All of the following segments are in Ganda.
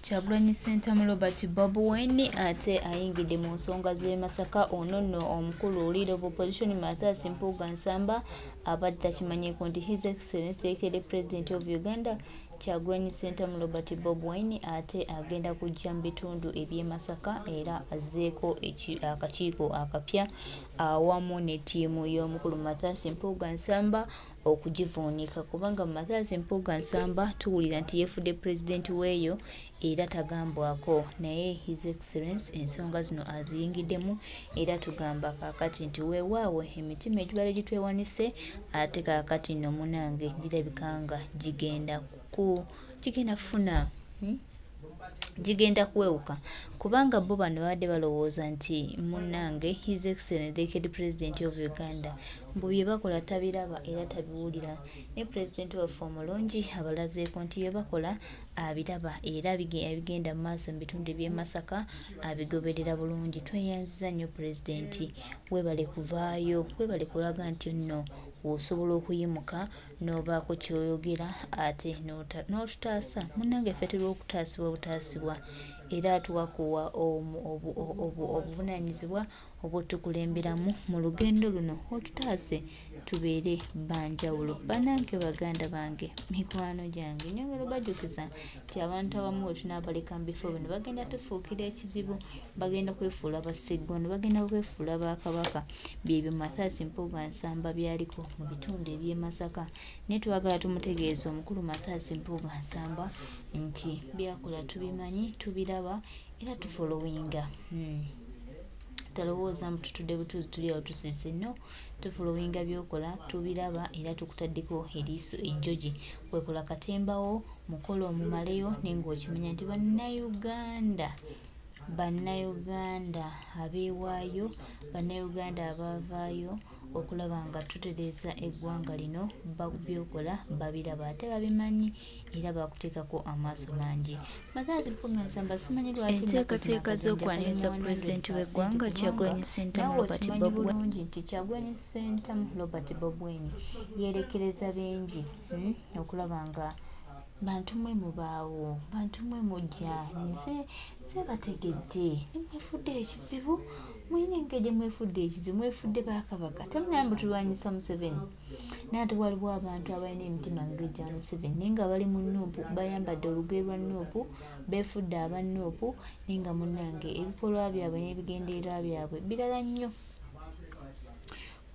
Kyagulanyi Ssentamu Robert Bobi Wine ate ayingidde mu nsonga z'e Masaka. Ono nno omukulu Leader of Opposition Mathias Mpuuga Nsamba abadde takimanyiiko nti His Excellency the President of Uganda Kyagulanyi Ssentamu Robert Bobi Wine ate agenda kujja mu bitundu eby'e Masaka era azzeeko akakiiko akapya awamu ne ttiimu y'omukulu Mathias Mpuuga Nsamba okugivuunika kubanga Mathias Mpuuga Nsamba tuwulira nti yeefudde pulezidenti w'eyo era tagambwako, naye His Excellence ensonga zino aziyingiddemu era tugamba kaakati nti weewaawo emitima egibadde gitwewanise ate kaakati nno munange girabika nga gigenda ku gigenda kufuna Gigenda kuwewuka kubanga bo bano babadde balowooza nti munnange His Excellency the Head President of Uganda mbu bye bakola tabiraba era tabiwulira, naye Pulezidenti waffe omulungi abalazeeko nti bye bakola abiraba era ebigenda mu maaso mu bitundu eby'e Masaka abigoberera bulungi. Tweyanziza nnyo Pulezidenti, weebale kuvaayo, weebale kulaga nti nno osobola okuyimuka n'obaako ky'oyogera ate n'otutaasa. Munnange ffe tuli okutaasibwa butaasibwa era twakuwa obuvunaanyizibwa obw'otukulemberamu mu lugendo luno otutaase tubeere ba njawulo. Bannange baganda bange, mikwano gyange, nnyongera obajjukiza nti abantu abamu bwe tunaabaleka mu bifo bino bagenda tufuukira ekizibu, bagenda kwefuula basseggwano, bagenda kwefuula ba Kabaka. Byebyo Mathias Mpuuga Nsamba by'aliko mu bitundu eby'e Masaka. Naye twagala tumutegeeze omukulu Mathias Mpuuga Nsamba nti by'akola tubimanyi, tubiraba era tufolowinga. Talowooza mbu tutudde butuuzi tuli awo tusirise. No, tufolowinga by'okola, tubiraba era tukutaddeko eriiso ejjogi. Wekola katemba wo, mukolo omumaleyo naye ng'okimanya nti Bannayuganda Bannayuganda abeewaayo, Bannayuganda abaavaayo okulaba nga tutereeza eggwanga lino by'okola babiraba ate babimanyi era baakuteekako amaaso mangi. Mathias Mpuuga Nsamba simanyi lwaki ennaku zino Enteekateeka akabinja kali mu z'okwaniriza Pulezidenti 100% w'eggwanga kubanga Kyagulanyi Ssentamu naawe Robert okimanyi Bobi Wine. bulungi nti Kyagulanyi Ssentamu Robert Bobi Wine yeerekereza bingi okulaba nga Bantu mwe mubaawo, bantu mwe mujja, nze sebategedde, nemwefudde ekizibu, mulina engeri gyemwefudde ekizibu, mwefudde ba kabaka, temunaba mbu tulwanyisa Museveni, naye ate waliwo abantu abalina emitima nga egya Museveni naye nga bali mu Nup, bayambadde olugoye lwa Nup, befudde aba Nup naye nga munange ebikolwa byabwe nebigendererwa byabwe birala nnyo.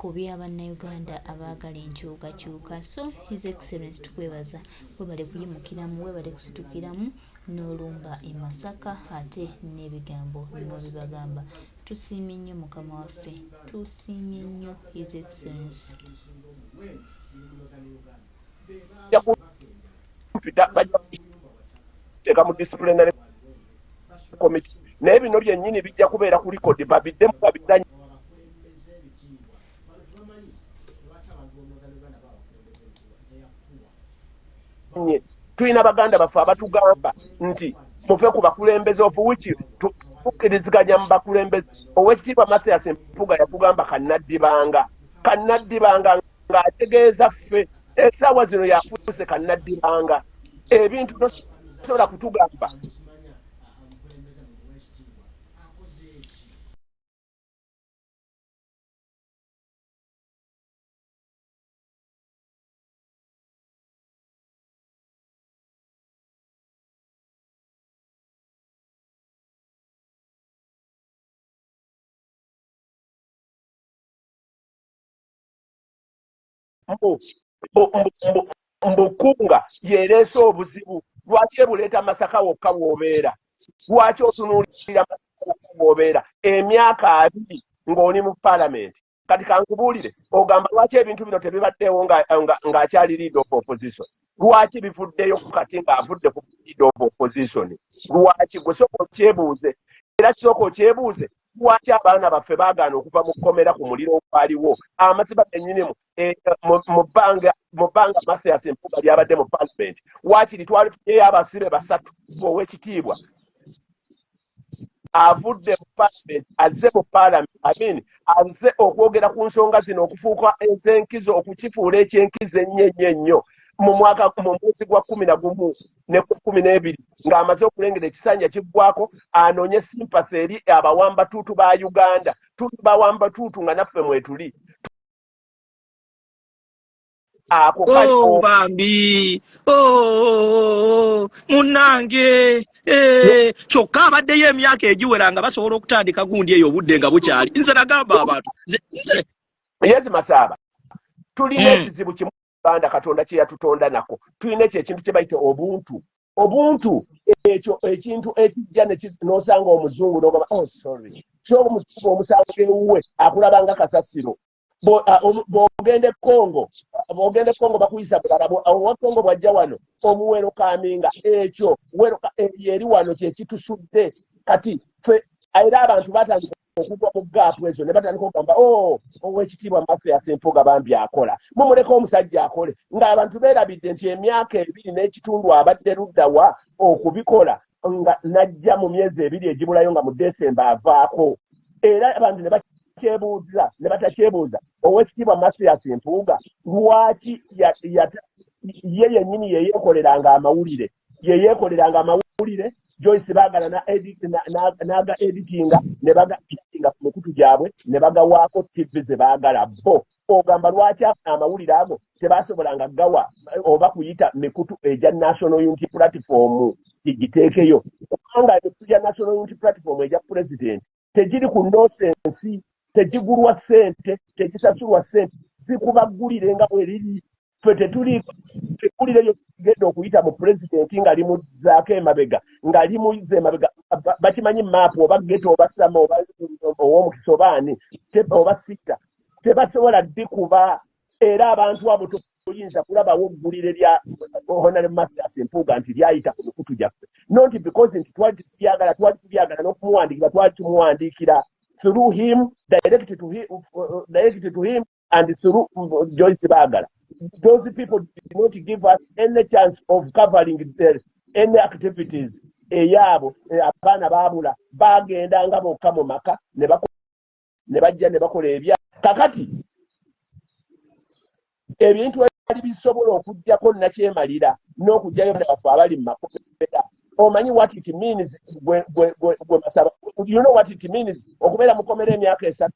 Ku bya Bannayuganda abaagala enkyukakyuka. So His Excellence tukwebaza webale kuyimukiramu, webale kusitukiramu n'olumba e Masaka ate n'ebigambo n'obibagamba. Tusiimye nnyo mukama waffe, tusiimye nnyo His Excellence. Bajja mu disciplinary committee, naye bino byennyini bijja kubeera ku record, babiddemu babizanye. Tulina baganda baffe abatugamba nti muve ku bakulembeze, of which tukkiriziganya mu bakulembeze. Owekitiibwa Mathias Mpuuga yatugamba kannaddibanga, kannaddibanga ng'ategeeza ffe. Essaawa zino yafuuse kannaddibanga, ebintu tosobola kutugamba. Mbu kunga yereese obuzibu. Lwaki ebuleeta Masaka wokka w'obeera? Lwaki otunuulira Masaka wokka w'obeera emyaka 20 ng'oli mu paalamenti? Kati kankubuulire, ogamba lwaki ebintu bino tebibaddeewo ng'akyali leader of opposition? Lwaki bivuddeyo kati ng'avudde ku leader of opposition? Lwaki? Gwe sooka okyebuuze, era kisooka okyebuuze lwaki abaana baffe baagaana okuva mu kkomera ku muliro ogwaliwo. Amazima gennyinimu, mu bbanga Mathias Mpuuga lyabadde mu paalamenti, waakiri twalifunyeyo abasibe basatu. Owekitiibwa avudde mu paalamenti, azze mu paalamenti, I mean, azze okwogera ku nsonga zino okufuuka ez'enkizo, okukifuula ekyenkizo ennyo ennyo ennyo. Mu mwaka, mu mwezi gwa 11 ne 12, ng'amaze okulengera ekisanja kiggwako, anoonye sympathy eri abawambatuutu ba Uganda. Tuli bawambatuutu nga naffe mwetuli ako. Oh, bambi, oh, munnange, eh, kyokka abaddeyo emyaka egiwera nga basobola okutandika gundi eyo obudde nga bukyali. Nze nagamba abantu nze Yes, Masaaba, tulina ekizibu kimu. Uganda Katonda kye yatutonda nako, tulina ekyo ekintu kye bayita obuntu. Obuntu ekyo ekintu ekijja n'osanga omuzungu n'ogamba, "Oh, sorry." So omuzungu omusanga ewuwe akulaba nga kasasiro. Bw'ogenda e Congo, bw'ogenda e Congo bakuyisa bulala. Owa Congo bw'ajja wano omuwerokaminga. Ekyo eyo eri wano kyekitusudde kati fe. Era abantu batandika okugwa mu gap ezo ne batandika okugamba, "Oh, owekitiibwa Mathias Mpuuga bambi akola, mumuleke omusajja akole," ng'abantu beerabidde nti emyaka 2 n'ekitundu abadde luddawa okubikola, nga najja mu myezi 2 egibulayo, nga mu Desemba avaako. Era abantu ne bakyebuuza ne batakyebuuza, owekitiibwa Mathias Mpuuga lwaki ye yennyini yeyeekoleranga amawulire, yeyeekoleranga amawulire? Joyce Baagala n'aga editinga ne baga editinga ku mikutu gyabwe ne bagawaako TV ze baagala bo. Ogamba lwaki amawulire ago tebasobolanga gawa oba kuyita mikutu egya National Unity Platform gigiteekeyo? Kubanga emikutu gya National Unity Platform egya president tegiri ku nonsense, tegigulwa ssente, tegisasulwa ssente, zikubaggulire nga bwe riri. Ffe tetuli eggulire lyo genda okuyita mu pulezidenti nga limuzzaako emabega, nga limuzza emabega. Bakimanyi maapu oba geto oba sama oba ow'omukisa oba ani oba sitta, tebasobola ddikuba. Era abantu abo toyinza kulabawo ggulire lya Honorable Mathias Mpuuga nti lyayita ku mikutu gyaffe, not because nti twali tubyagala. Twali tubyagala n'okumuwandiikira, twali tumuwandiikira through him, direct to him and through Joyce Bagala. Those people did not give us any chance of covering any activities eyaabo. Abaana baabula, bagendanga bokka mu maka ne bajja ne bakola ebya kakati ebintu ebali bisobola okugjako nakyemalira n'okugjayo baffe abali mu makomera. Omanyi what it means, gwe Masaba? You know what it means okubeera mukomera emyaka 3,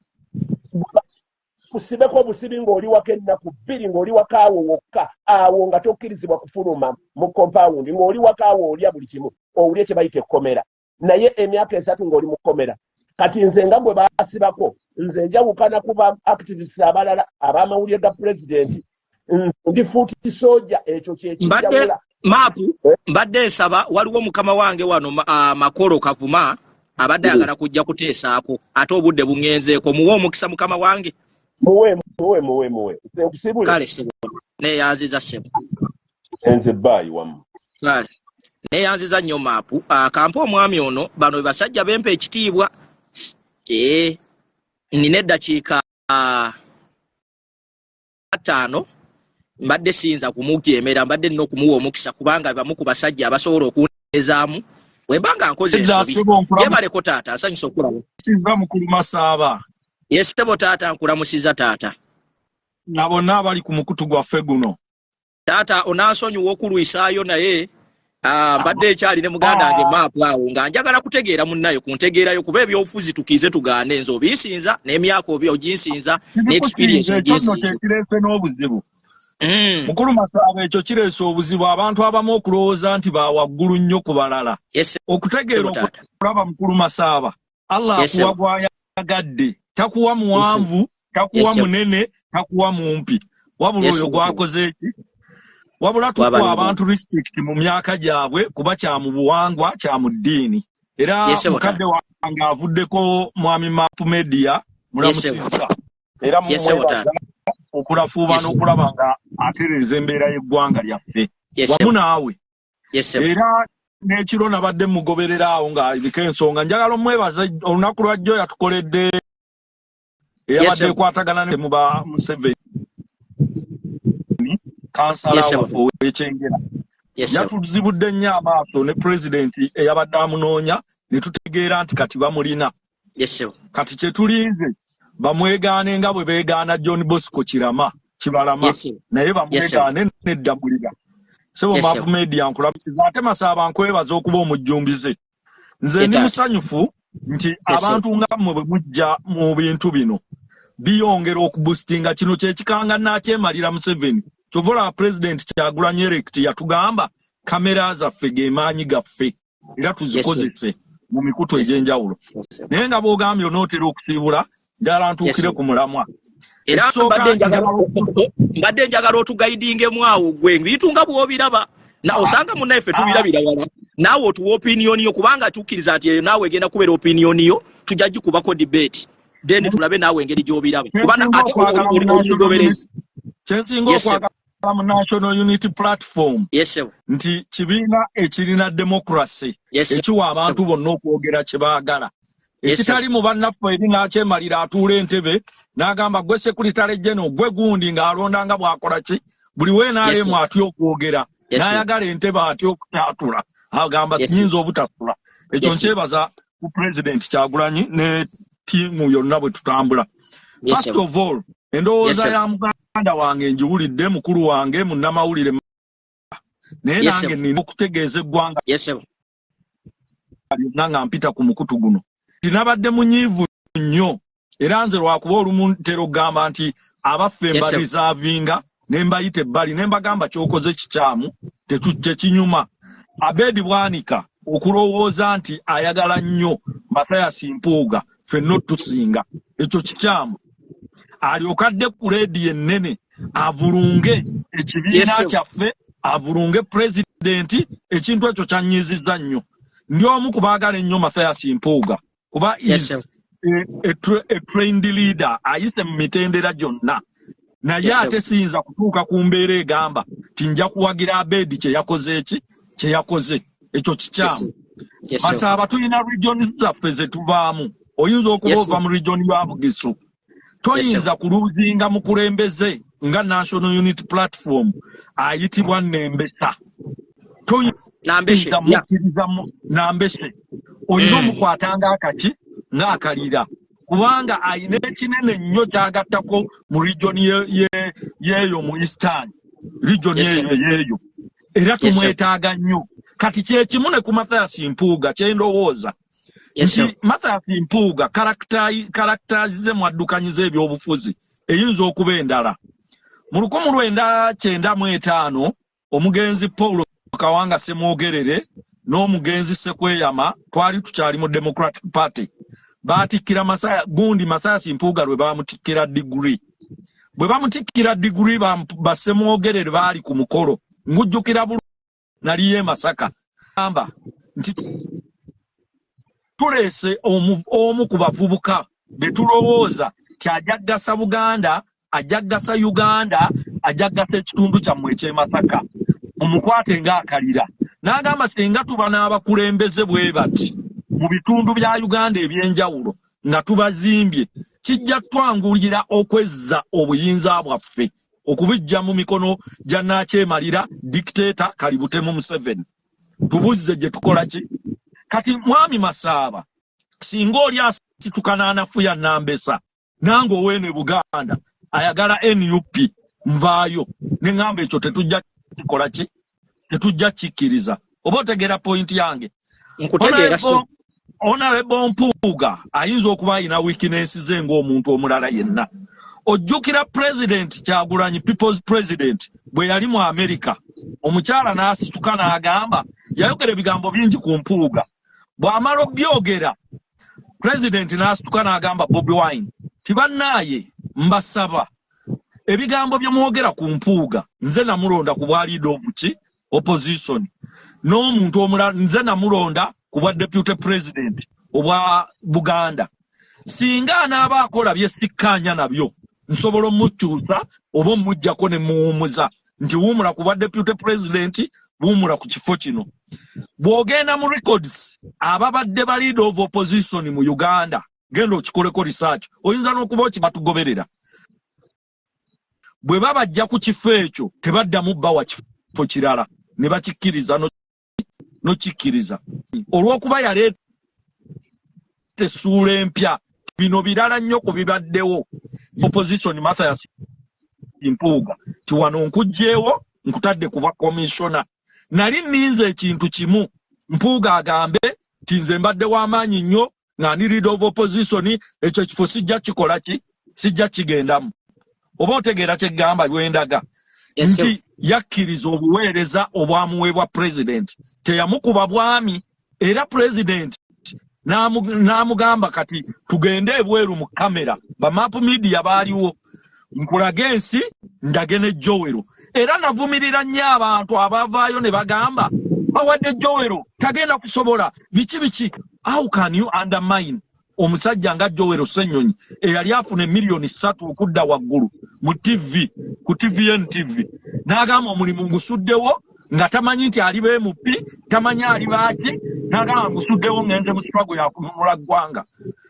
kusibeko obusibi ng'oli waka ennaku 2, ng'oli waka awo wokka awo, nga tokkirizibwa kufuluma mu compound, ng'oli waka awo olya buli kimu, owulye kye bayita ekkomera, naye emyaka 3 ng'oli mu kkomera? Kati nze nga gwe baasibako, nze njawukana ku ba activists abalala ab'amawulire ga pulezidenti. Nze ndi foot soldier, ekyo kyekijawula. Maapu, mbadde nsaba, waliwo mukama wange wano Makolo Kavuma abadde ayagala kujja kuteesaako, ate obudde buŋŋenzeeko. Muwe omukisa mukama wange. Muwe, muwe, muwe, muwe. Nkusibule. Kale ssebo, neeyanziza ssebo. Nze baayi wamu. Kale neeyanziza nnyo Maapu. Kampe omwami ono. Bano be basajja bempa ekitiibwa. Ee, nina eddakiika 5. Mbadde siyinza kumujeemera, mbadde nina okumuwa omukisa kubanga bamu ku basajja abasobola okunezaamu bwe mba nga nkoze ensobi. Yebaleko taata, nsanyusa okulaba. Siza mukulu Masaaba. Yes ssebo taata, nkulamusiza taata. Na bonna abali ku mukutu gwaffe guno. Taata, onansonyiwa okulwisaayo, naye mbadde ekyali ne muganda wange Maapu awo nga njagala kutegeera munnayo ku ntegeerayo, kuba ebyobufuzi tukiize tugaane, nze obinsinza n'emyaka obi oginsinza ne experience. Ekyo nno oginsinza. Kyekireese n'obuzibu. Mukulu Masaaba, ekyo kireese obuzibu, abantu abamu okulowooza nti bawaggulu nnyo ku balala. Yes. Okutegeera taata. Okulaba mukulu Masaaba, Allah Yes, akuwa gw'ayagadde, takuwa muwanvu, takuwa munene, takuwa mumpi, wabula oyo gwakoze eki. Wabula tuwa Wabala. abantu respect mu myaka gyabwe, kuba kya mu buwangwa, kya mu ddiini. Era Yes, sir. mukadde wange avuddeko, mwami Map Media, mulamusizza era Yes, sir. mumwebaza okulafuuba n'okulaba nga atereeza embeera y'eggwanga lyaffe wamu naawe. Yes, sir. Era n'ekiro nabadde mugoberera awo ng'abika ensonga. Njagala omwebaza olunaku lwa jjo yatukoledde eyabadde ekwatagana ne muba Museveni, kansala waffe ow'Ekyengera. Yatuzibudde nnyo amaaso ne pulezidenti eyabadde amunoonya, ne tutegeera nti kati bamulina. Yes, sir. Kati kye tulinze, bamwegaane nga bwe beegaana John Bosco Kirama. Kibalama naye bamwegaane neddamulira. Sebo Map Media, nkulabisiza ate Masaaba, nkwebaza okuba omujjumbize. Nze ndi musanyufu nti abantu nga mmwe bwe mujja mu bintu bino biyongera okuboostinga. Kino kyekikanga nakyemalira Museveni. Kyova olaba President Kyagulanyi elect yatugamba kamera zaffe ge maanyi gaffe era tuzikozese mu mikutu egy'enjawulo. Naye nga bw'ogambye onootera okusiibula, njagala ntuukire ku mulamwa. Era mbadde njagala otuguidingemu awo gwe bintu nga bw'obiraba na osanga munnaffe tubirabira wala, naawe otuwa opinion yo, kubanga tukkiriza nti eyo naawe egenda kubeera opinion yo, tujja gikubako debate, then tulabe naawe engeri gy'obiraba, kuba ate oli mugoberezi. Kyensinga okwagala mu National Unity Platform nti kibiina ekirina democracy, ekiwa abantu bonna okwogera kye baagala, ekitali mu bannaffe eri n'akyemalira atuula entebe n'agamba gwe secretary general, gwe gundi, ng'alonda nga bw'akola ki. Buli weenaalemu atya okwogera n'ayagala entebe, atya okukyatula, agamba nyinza obutasula. Ekyo nkyebaza ku President Kyagulanyi ne ttiimu yonna bwe tutambula. First of all, endowooza ya muganda wange ngiwulidde, mukulu wange munnamawulire, naye nange nina okutegeeza eggwanga lyonna nga mpita ku mukutu guno nti nabadde munyiivu nnyo. Era nze lwakuba olumu ntera okugamba nti abaffe mbareservinga ne mbayita ebbali ne mbagamba kyokoze kikyamu, tekinyuma. Abedi Bwanika okulowooza nti ayagala nnyo Mathias Mpuuga ffenna otusinga, ekyo kikyamu. Alyoke adde ku leediyo ennene avulunge ekibiina kyaffe, avulunge pulezidenti, ekintu ekyo kyanyiizizza nnyo. Ndi omu ku baagala ennyo Mathias Mpuuga kuba is a trained leader, ayise mu mitendera gyonna, naye ate siyinza kutuuka ku mbeera egamba ti nja kuwagira Abedi kye yakoze. Eki kye yakoze ekyo kikyamu. Masaaba, tulina regions zaffe ze tuvaamu. Oyinza okuba ova mu region ya Bugisu, toyinza kuluzinga mukulembeze nga National Unity Platform ayitibwa Nembesa, toyinza mukkiriza Nambese. Olina omukwata ng'akaki ng'akalira, kubanga ayina ekinene nnyo kyagattako mu region yeeyo, mu Eastern Region eyo yeeyo, era tumwetaaga nnyo. Kati kyekimu ne ku Mathias Mpuuga. Kyendowooza nti Mathias Mpuuga character ze mwaddukanyiza ebyobufuzi eyinza okuba endala. Mu 1995 omugenzi Paul Kawanga Semwogerere n'omugenzi Sekweyama, twali tukyali mu Democratic Party, baatikkira Masaya gundi Mathias Mpuuga. Lwe baamutikkira degree, bwe bamutikkira degree, basemwogerere baali ku mukolo. Ngujjukira bulu naliyo e Masaka, amba nti tuleese omu ku bavubuka be tulowooza ti ajja kugasa Buganda, ajja kugasa Uganda, ajja kugasa ekitundu kyammwe eky'e Masaka, mumukwate ng'akalira. N'agamba singa tuba n'abakulembeze bwe bati mu bitundu bya Uganda ebyenjawulo nga tubazimbye, kijja twanguyira okwezza obuyinza bwaffe okubijja mu mikono gya naakyemalira dictator Kalibutemu Museveni, tubuzze gye tukola ki. Kati mwami Masaaba, singa oli asituka n'anafuya Nambesa, nange oweeno e Buganda ayagala NUP nvaayo ne ŋŋamba ekyo tetujja kikola ki, tetujja kikkiriza. Oba otegeera point yange? Nkutegeera. Honorable Mpuuga ayinza okuba alina weakness ze ng'omuntu omulala yenna. Ojjukira President Kyagulanyi, People's President, bwe yali mu America, omukyala n'asituka n'agamba, yayogera ebigambo bingi ku Mpuuga. Bw'amala obyogera, President n'asituka n'agamba Bobi Wine tibannaaye, mbasaba ebigambo bye mwogera ku Mpuuga, nze namulonda ku bwa leader of ki opposition, n'omuntu omulala nze namulonda ku bwa deputy president obwa Buganda. Singa anaaba akola bye sikkaanya nabyo, nsobola omukyusa oba omuggyako ne muwumuza nti wuumula ku bwa deputy president, wuumula ku kifo kino. Bw'ogenda mu records, ababadde ba leader of opposition mu Uganda, genda okikoleko research, oyinza n'okuba okibatugoberera, bwe babajja ku kifo ekyo tebaddamu bawa kifo kirala ne bakikkiriza nokikkiriza olw'okuba yaleeta essuula empya. Bino birala nnyo ku bibaddewo. Opposition, Mathias Mpuuga ti wano nkuggyewo nkutadde ku bwa commissioner. Nali nninze ekintu kimu, Mpuuga agambe nti nze mbadde w'amaanyi nnyo nga ndi leader of opposition, ekyo ekifo sijja kikola ki, sijja kigendamu. Oba otegeera kyeggamba lwendaga nti yakkiriza obuweereza obwamuweebwa president, teyamukuba bwami, era president n'amugamba kati tugende ebweru mu kamera, bamap media baaliwo, nkulage ensi ndage ne Jowero. Era navumirira nnyo abantu abavaayo ne bagamba bawadde Jowero tagenda kusobola biki biki. How can you undermine omusajja nga Jowero Ssenyonyi eyali afuna 3 million okudda waggulu mu TV, ku TVN TV, n'agamba omulimu ngusuddewo, nga tamanyi nti ali ba MP, tamanyi ali baaki, n'agamba ngusuddewo ngenze mu struggle yakununula ggwanga.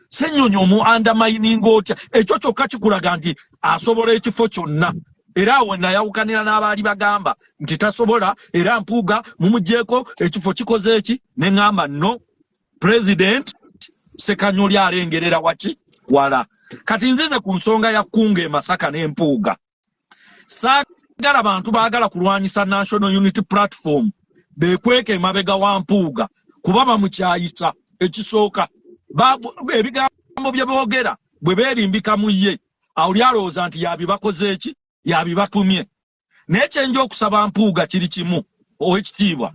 Ssenyonyi omu undermininga otya? Ekyo kyokka kikulaga nti asobola ekifo kyonna. Era awo nayawukanira n'abaali bagamba nti tasobola, era Mpuuga mumugyeko ekifo kikoze eki, ne ŋŋamba no, president Sekanyoli alengerera waki wala. Kati nzize ku nsonga ya Kunga e Masaka n'Empuuga. Saagala bantu baagala kulwanyisa National Unity Platform beekweka emabega wa Mpuuga, kuba bamukyayisa. Ekisooka, ebigambo bye boogera bwe beerimbika mu ye, awo lyalowooza nti yabibakoze eki, yabibatumye. Naye kyenja okusaba Mpuuga kiri kimu, owekitiibwa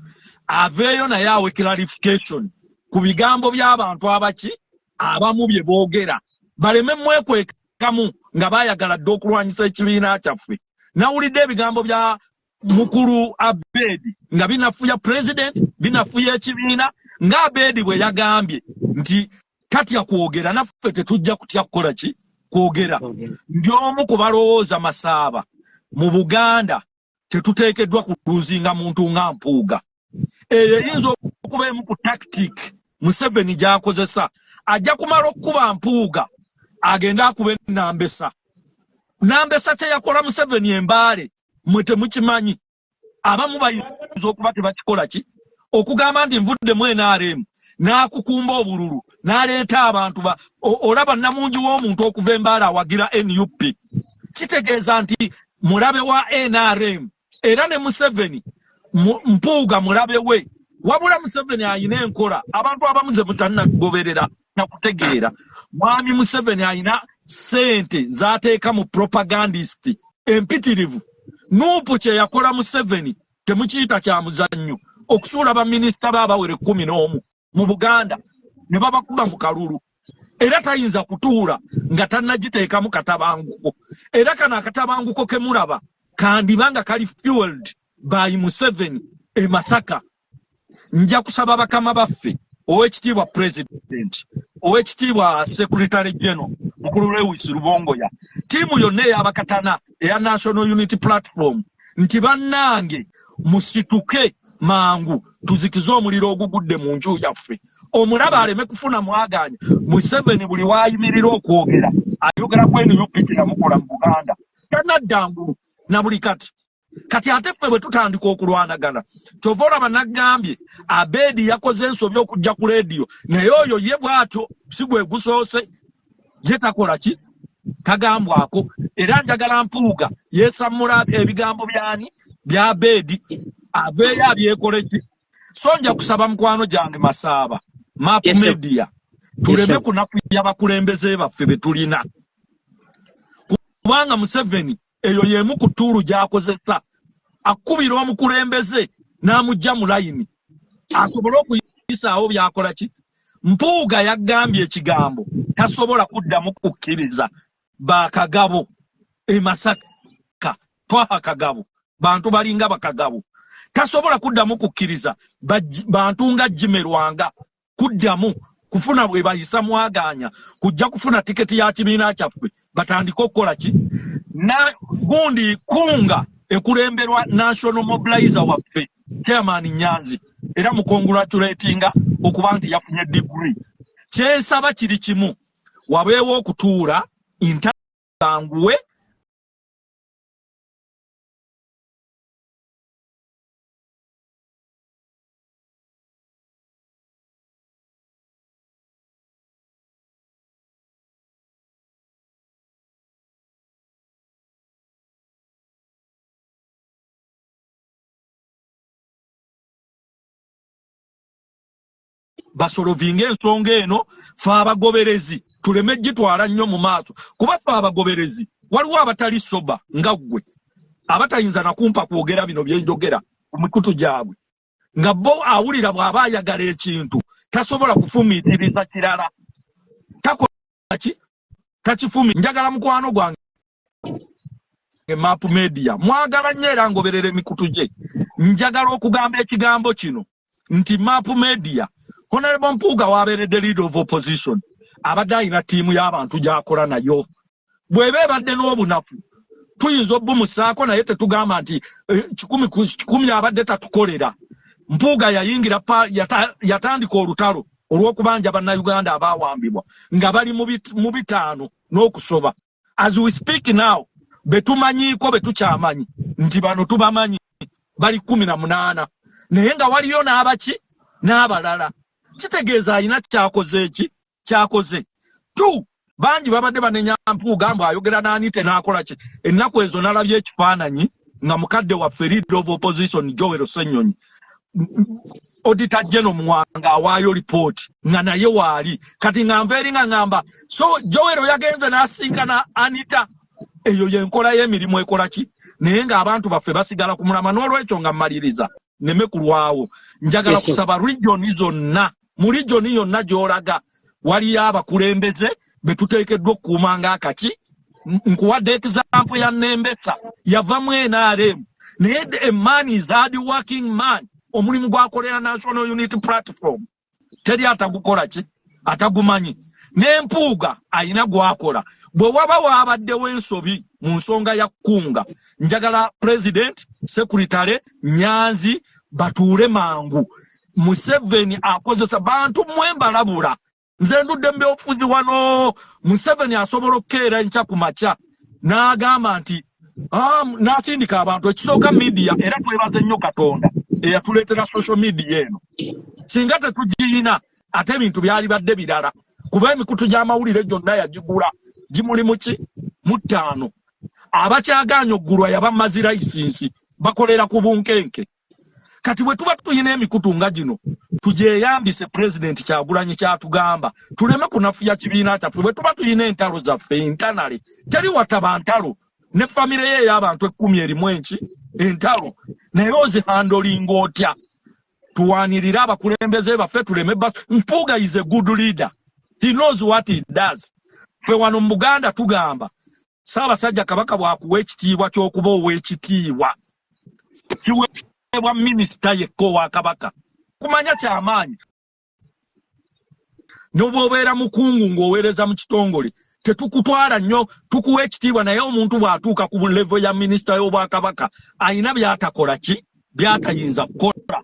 aveeyo naye awe clarification ku bigambo by'abantu abaki abamu bye boogera, baleme mwekwekamu nga baayagala dde okulwanyisa ekibiina kyaffe. Nawulidde ebigambo bya mukulu Abedi nga binafuya president, binafuya ekibiina, nga Abedi bwe yagambye nti tatya kwogera, naffe tetujja kutya kukola ki, kwogera. Ndi omu ku balowooza Masaaba mu Buganda tetuteekeddwa kuluzinga muntu nga Mpuuga. Eyo eyinza okuba emu ku tactic Museveni gy'akozesa. Ajja kumala okukuba Mpuuga, agende akuba Nambesa. Nambesa kye yakola Museveni embaale mwe temukimanyi. Abamu bayinza okuba tebakikola ki, okugamba nti nvuddemu NRM, n'akukumba obululu n'aleeta abantu ba olaba namungi w'omuntu okuva embaala awagira NUP, kitegeeza nti mulabe wa NRM. Era ne Museveni, Mpuuga mulabe we. Wabula Museveni ayina enkola abantu abamu ze mutannagoberera nakutegeera. Mwami Museveni ayina ssente z'ateeka mu propagandist empitirivu. NUP kye yakola Museveni temukiyita kya muzannyo, okusuula baminisita be abawera 11 mu Buganda ne babakuba mu kalulu. Era tayinza kutuula nga tannagiteekamu katabanguko. Era kano akatabanguko ke mulaba kandiba nga kali fueled by Museveni e Masaka. Nja kusaba bakama baffe, owekitiibwa president, owekitiibwa secretary general mukulu Lewis Rubongoya, ttiimu yonna ey'abakatana eya National Unity Platform, nti bannange musituke mangu tuzikize omuliro ogugudde mu nju yaffe, omulaba aleme kufuna mwaganya. Museveni buli wayimirira okwogera ayogera ku NUP kyeyamukola mu Buganda, tanadda ngulu na buli kati. Kati ate ffe bwe tutandika okulwanagana, kyova olaba nagambye Abedi yakoze ensobi okujja ku leediyo, naye oyo ye bw'atyo si gwe gusoose, ye takola ki, kagambwako. Era njagala Mpuuga yeesammula ebigambo byani, bya Abedi, aveeyo abyekole ki. So nja kusaba mukwano gyange Masaaba Map Media, tuleme kunafuya bakulembeze baffe be tulina, kubanga Museveni eyo y'emu ku ttuulu gy'akozesa, akkubira omukulembeze n'amugja mu layini asobole okuyisaawo by'akola ki. Mpuuga yagambye ekigambo tasobola kuddamu kukkiriza bakagabo e Masaka. Twaha Kagabo, bantu balinga bakagabo, tasobola kuddamu kukkiriza bantu nga Jimerwanga kuddamu kufuna bwe bayisa mwaganya kujja kufuna tiketi ya kibiina kyaffe, batandike okukola ki na gundi kunga ekulemberwa national mobilizer waffe chairman Nyanzi. Era mucongratulatinga okuba nti yafunye degree. Kyensaba kiri kimu, wabeewo okutuula intanguwe. Basolovinga ensonga eno, fe abagoberezi tuleme gitwala nnyo mu maaso, kuba fe abagoberezi waliwo abatali soba nga ggwe, abatayinza nakumpa kwogera bino byenjogera ku mikutu gyabwe, nga bo awulira bw'aba ayagala ekintu tasobola kufumiitiriza kirala, takola ki, takifumi. Njagala mukwano gwange Map Media, mwagala nnyo era ngoberera emikutu gye. Njagala okugamba ekigambo kino nti Map Media, Honorable Mpuuga wabeeredde leader of opposition, abadde alina ttiimu y'abantu gy'akola nayo. Bw'eba ebadde n'obunafu, tuyinza obumusaako, naye tetugamba nti 100 ku 100 abadde tatukolera. Mpuuga yayingira yatandika olutalo olw'okubanja Bannayuganda abaawambibwa nga bali mu 50 n'okusoba. As we speak now, betumanyiiko, betukyamanyi nti bano tubamanyi, bali 18, naye nga waliyo n'abaki n'abalala. Kitegeeza alina kyakoze, eki kyakoze tu. Bangi babadde banenya Mpuuga mbu ayogera n'ani, tenaakola ki. Ennaku ezo nalabye ekifaananyi nga mukadde waffe leader of opposition Joel Ssenyonyi, Auditor General Muwanga awaayo lipooti nga naye waali. Kati nga nva eri nga ŋŋamba, so Joel yagenze n'asinkana Anita. Eyo yenkola y'emirimu ekola ki, naye ng'abantu baffe basigala ku mulama. N'olwekyo nga mmaliriza, neme kulwawo, njagala kusaba region zonna, mu region yonna gy'olaga waliyo abakulembeze be tuteekeddwa okukuuma ng'akaki. Nkuwadde example ya Nembesa, yava mu NRM, naye a man is hard working man. Omulimu gwakolera National Unity Platform teri atagukola ki atagumanyi. N'empuuga ayina gwakola. Bwe waba waabaddewo ensobi mu nsonga ya Kunga, njagala president, secretary Nyanzi batuule mangu. Museveni akozesa bantu mmwe, mbalabula, nze ndudde mu byobufuzi wano. Museveni asobola okukeera enkya ku makya n'agamba nti n'asindika abantu. Ekisooka, media, era twebaze nnyo Katonda eyatuleetera social media eno. Singa tetugiyina, ate ebintu byali badde birala, kuba emikutu gy'amawulire gyonna yagigula, gimuli muki mu ttaano. Abakyagaanya oggulwa yabamazi license, bakolera ku bunkenke. Kati bwe tuba tulina emikutu nga gino, tugyeyambise. Pulezidenti Kyagulanyi kyatugamba, tuleme kunafuya kibiina kyaffe. Bwe tuba tulina entalo zaffe internally, teri wataba ntalo ne famire ye ey'abantu 10 erimu enki entalo, naye ozihandlinga otya? Tuwanirire abakulembeze baffe, tuleme bas. Mpuuga is a good leader, he knows what he does. Ffe wano mu Buganda tugamba Ssaabasajja Kabaka bw'akuwa ekitiibwa ky'okuba ow'ekitiibwa, kiweebwa minisita yekka owa Kabaka. Kumanya kyamaanyi, n'obwobeera mukungu ng'oweereza mu kitongole, tetukutwala nnyo, tukuwa ekitiibwa, naye omuntu bw'atuuka ku level ya minisita y'obwakabaka, ayina by'atakola ki by'atayinza kukola.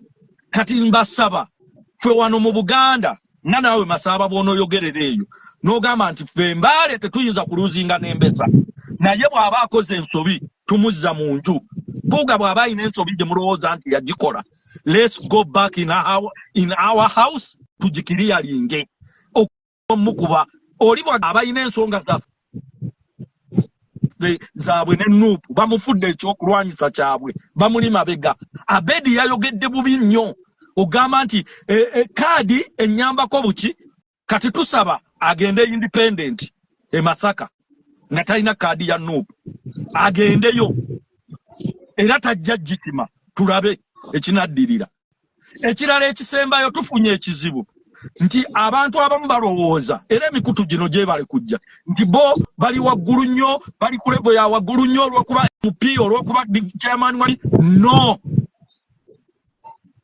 Kati mbasaba, ffe wano mu Buganda, nga naawe Masaaba bw'onooyogerera eyo n'ogamba nti ffe Mbaale tetuyinza kuluzinga n'embesa, naye bw'aba akoze ensobi tumuzza mu nju. Mpuuga bw'aba alina ensobi gye mulowooza nti yagikola, let's go back in our house, tugiclearinge omukuba oli bw'aba alina ensonga zaffe zaabwe ne NUP, bamufudde ekyokulwanyisa kyabwe, bamuli mabega. Abedi yayogedde bubi nnyo, ogamba nti kaadi ennyambako buki. Kati tusaba agende independent e Masaka nga talina kaadi ya NUP, agendeyo era tajja gitima, tulabe ekinaddirira. Ekirala ekisembayo, tufunye ekizibu nti abantu abamu balowooza, era emikutu gino gyebale kujja, nti bo bali waggulu nnyo, bali ku level ya waggulu nnyo olwokuba MP, olwokuba chairman wali. No,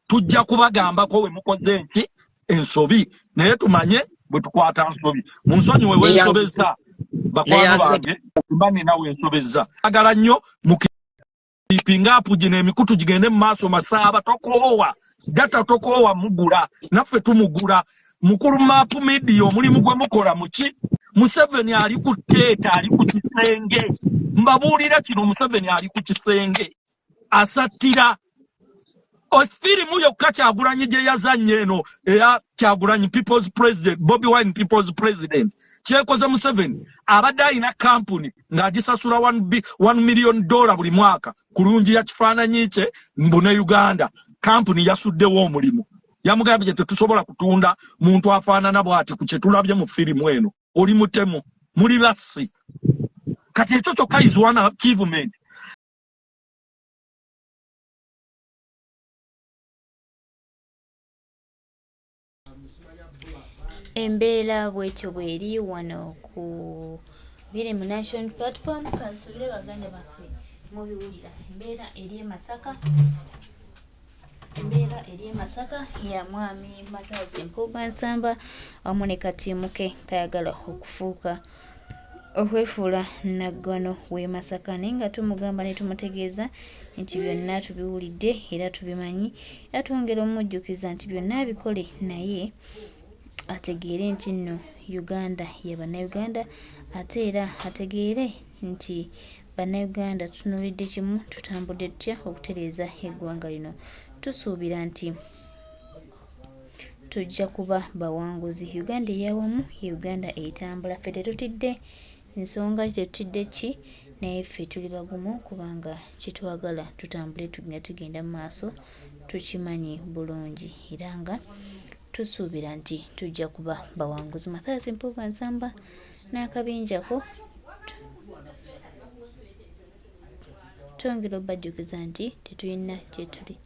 tujja kubagambako we mukoze nti ensobi, naye tumanye bwe tukwata nsobi. Mu nsonyiwe wensobezza, bakwano bange, mba nina wensobezza. Agala nnyo mukeepinga up gino emikutu gigende mu maaso. Masaaba, tokoowa data, tokoowa mugula, naffe tumugula. Mukulu Map Media, omulimu gwe mukola muki. Museveni ali ku teeta, ali ku kisenge. Mbabuulira kino, Museveni ali ku kisenge asattira firimu yokka Kyagulanyi gye yazannya eno eya Kyagulanyi People's President, Bobi Wine People's President. Kyekoze Museveni, abadde alina kampuni ng'agisasula $1 million buli mwaka ku lungi ya kifaananyi kye mbu ne Uganda. Kampuni yasuddewo omulimu. Yamugambye tetusobola kutunda muntu afaanana bw'ati ku kye tulabye mu firimu eno. Oli mutemu, muli bassi. Kati ekyo kyokka is one achievement. Embeera bwetyo bweri wano ku biri mu Nation Platform. Kansubire baganda baffe mubiwulira. Embeera eri e Masaka, embeera eri e Masaka ya mwami Mathias Mpuuga Nsamba wamu ne katiimu ke kayagala okufuuka okwefuula Naggwano w'e Masaka, naye nga tumugamba ne tumutegeeza nti byonna tubiwulidde era tubimanyi, era twongera omujjukiza nti byonna abikole naye ategeere nti nno Uganda ya Bannayuganda, ate era ategeere nti Bannayuganda tutunuulidde kimu, tutambudde tutya okutereeza eggwanga lino. Tusuubira nti tujja kuba bawanguzi. Uganda ey'awamu ye Uganda etambula. Ffe tetutidde nsonga, tetutidde ki, naye ffe tuli bagumu kubanga kyetwagala tutambule nga tugenda mu maaso tukimanyi bulungi era nga tusuubira nti tujja kuba bawanguzi. Mathias Mpuuga Nsamba n'akabinja ko twongera obajjukiza nti tetulina kye tuli.